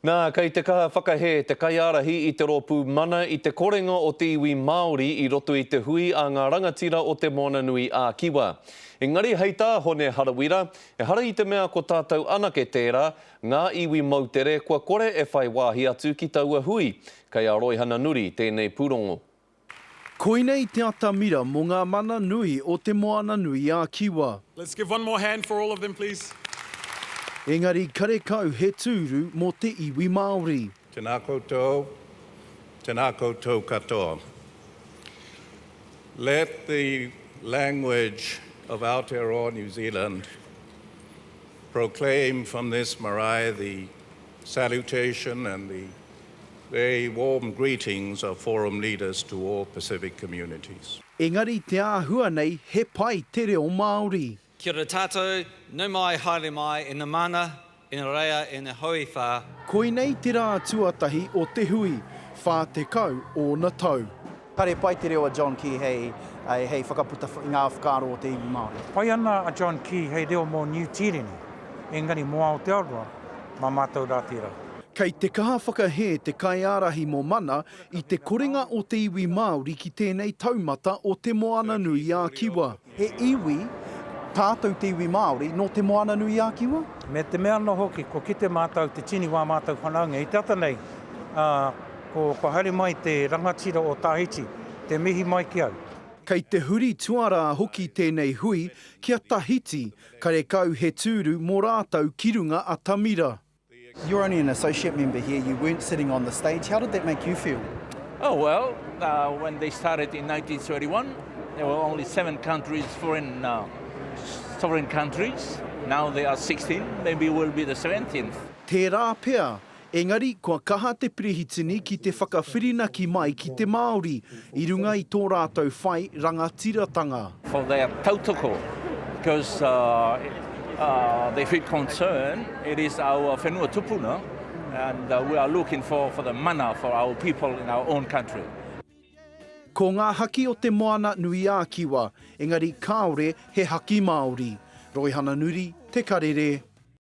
Nā, kei te kaha whakahē te kaiārahi i te rōpū Mana i te korenga o te iwi Māori i roto i te hui a ngā rangatira o Te Moananui a Kiwa. Engari hei tā Hone Harawira, ehara i te mea ko tātou anake tērā, ngā iwi moutere kua kore e whai wāhi atu ki taua hui. Kei a Roihana Nuri tēnei pūrongo. Koinei te atamira mō ngā mana nui o Te Moana-nui-a-Kiwa. Let's give one more hand for all of them please. Engari karekau he tūru mō te iwi Māori. Tēnā koutou, tēnā koutou katoa. Let the language of Aotearoa New Zealand proclaim from this marae the salutation and the Very warm greetings of Forum leaders to all Pacific communities. Engari te āhua nei he pai te reo Māori. Kia ora tatou, nau mai haere mai e na mana, e na reia e na hoi wha. Koinei te rā tuatahi o te hui, 40 ōna tau. Kare pai te reo a John Key hei hei whakaputa i ngā whakaaro o te iwi Māori. Pai ana a John Key hei reo mō Niu Tīreni, engari mō Aotearoa, mā mātou rā tērā. Kei te kaha whakahē te kaiārahi mō Mana i te korenga o te iwi Māori ki tēnei taumata o Te Moananui-a-Kiwa. He iwi tātou te iwi Māori nō Te Moananui-a-Kiwa? Me te mea anō hoki, kua kite mātou te tini wā mātou whanaunga i te ata nei, ā, kua haere mai te rangatira o Tahiti te mihi mai ki au. Kei te huri tuarā hoki tēnei hui ki a Tahiti, karekau he tūru mō rātou ki runga atamira. You're only an associate member here, you weren't sitting on the stage. How did that make you feel? Oh, well, uh, when they started in 1931, there were only seven countries, foreign, uh, sovereign countries. Now they are 16, maybe we'll be the 17th. Tērā pea, engari kua kaha te Pirihitini ki te whakawhirinaki mai ki te Māori i runga i tō rātou whai rangatiratanga. For their tautoko, because uh, uh, they feel concerned, it is our whenua tupuna, and uh, we are looking for, for the mana for our people in our own country. Ko ngā haki o Te Moana nui-ā-Kiwa, engari kāore he haki Māori. Roihana Nuri, Te Karere.